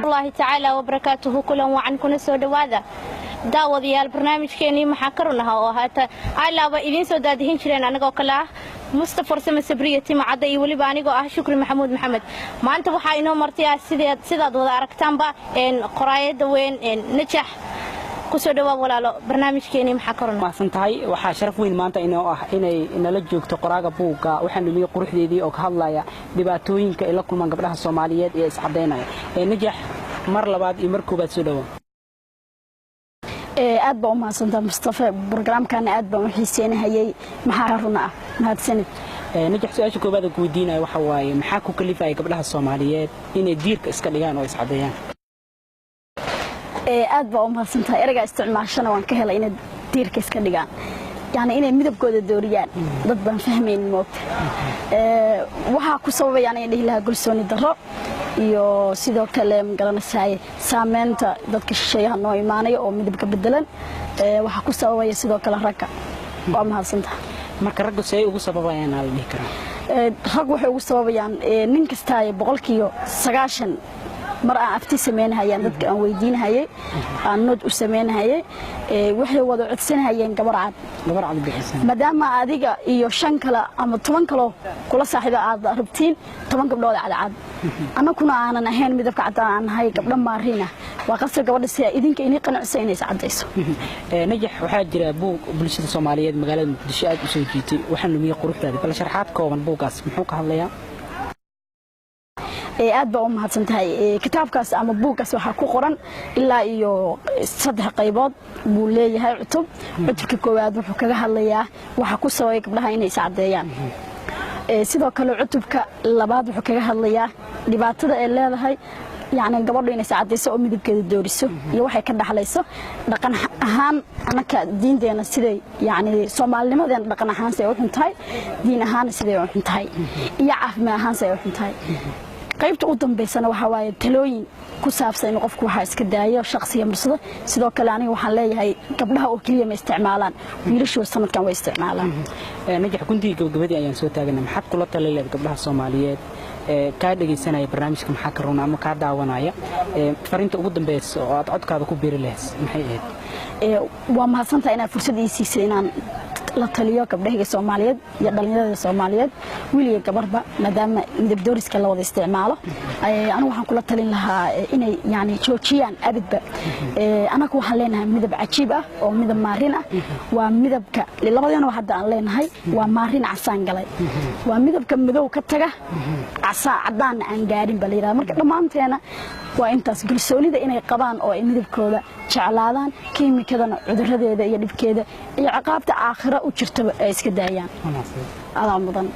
Allahi tacaala wabarakaatuhu. Kulan wacan, kuna soo dhowaada, daawadayaal, barnaamijkeenii Maxaa ka Run Aha, oo haata alaaba idiin soo daadihin jireen anigoo kale ah Mustafa Farsame Sabriya Timacadda iyo weliba anigoo ah Shukri Maxamuud Maxamed. Maanta waxaa inoo martay ah, sidaad wada aragtaanba, qoraayadda weyn Najax. Kusoo dhawaab, walaalo, barnaamijkeenii Maxaa ka Run Ah. Mahadsan tahay. Waxaa sharaf weyn maanta inoo ah inay nala joogto qoraaga buugga Waxaan Lumiyey Quruxdeedii, oo ka hadlaya dhibaatooyinka ay la kulmaan gabdhaha Soomaaliyeed ee iscadaynaya. Najax, mar labaad iyo mar koobaad soo dhawaa. Aad baa u mahadsantaa, Mustafa. Brograamkana aad baan u xiiseynahayay. Maxaa Runa Ah? Mahadsanid. Najax, su-aasha koobaad aan ku weydiinaya waxa waaye: maxaa ku kalifaya gabdhaha Soomaaliyeed inay diirka iska dhigaan oo iscadeeyaan? Aad baa u mahadsantahay. Ereygaa isticmaashana waan ka helay, inay diirka iska dhigaan, yani inay midabkooda dooriyaan. Dad baan fahmayn moogta. Waxaa ku sababayaan inay dhihi lahaa kalsooni darro iyo sidoo kale, magaranaysaay, saameynta dadka shisheeyaha noo imaanaya oo midabka bedelan. Waxaa ku sababaya sidoo kale ragga. Waa mahadsantahay. Marka raggu see ugu sababayaan aa la dhihi karaa? Rag waxay ugu sababayaan, nin kastaaye 90% mar aan afti samaynahayaan, dadka aan weydiinahayay, aan nood u samaynahayay, waxay wada codsanahayeen gabar cad. Gabar cad bixisan. Maadaama adiga iyo shan kale ama 10 kaloo kula saaxiiba aad rabtiin 10 gabdhood cadcad, annaguna aanan ahayn midabka caddaan, aan nahay gabdho maariina, waa qasab gabadha si idinka inii qancisa inay iscaddayso. Najax, waxaa jira buug bulshada Soomaaliyeed magaalada Muqdisho aad u soo jiitay, Waxaan Lumiyey Quruxdaadi. Bal sharxaad kooban, buuggaas muxuu ka hadlayaa? Aad baa u mahadsan tahay. Kitaabkaas ama buuggaas waxaa ku qoran ilaa iyo saddex qaybood buu leeyahay. Cutub, cutubka koowaad wuxuu kaga hadlayaa waxa ku sababay gabdhaha inay iscadeeyaan. Sidoo kale cutubka labaad wuxuu kaga hadlayaa dhibaatada ay leedahay, yacni gabadhu inay iscadayso oo midabkeeda dooriso iyo waxay ka dhaxlayso dhaqan ahaan, anaka diinteena siday, yacni soomaalinimadeena dhaqan ahaan siday u xun tahay, diin ahaan siday u xun tahay, iyo caafimaad ahaan siday u xun tahay. Qaybta u dambaysana waxaa waaye talooyin ku saabsan in qofku waxaa iska daayo, shaqsiga mursado. Sidoo kale aniga waxaan leeyahay gabdhaha oo keliya ma isticmaalaan, wiilashooda sanadkan way isticmaalaan. Najax, gundigii gabagabadii ayaan soo taaganay. Maxaad kula tali leed gabdhaha Soomaaliyeed ee kaa dhegaysanaya barnaamijka Maxaa ka Runa ama kaa daawanaya? Fariinta ugu dambeysa oo aad codkaada ku biiri lahayd maxay ahayd? Waa mahadsantahay inaad fursad ii siisay inaan la taliyo gabdhahayga Soomaaliyeed iyo dhallinyarada Soomaaliyeed, wiil iyo gabarba, maadaama midab dooriska la wada isticmaalo. Anigu waxaan kula talin lahaa inay yani joojiyaan abidba. Anagu waxaan leenahay midab cajiib ah oo midab maarin ah. Waa midabka labadeena hadda aan leenahay, waa maarin casaan galay, waa midabka madow ka taga, casaan cadaanna aan gaarin ba la yidhahda. Marka dhammaanteena waa intaas, kalsoonida inay qabaan oo ay midabkooda jeclaadaan, kiimikadana cuduradeeda iyo dhibkeeda iyo ciqaabta aakhira u jirtaba ay iska daayaan. Adaa mudan.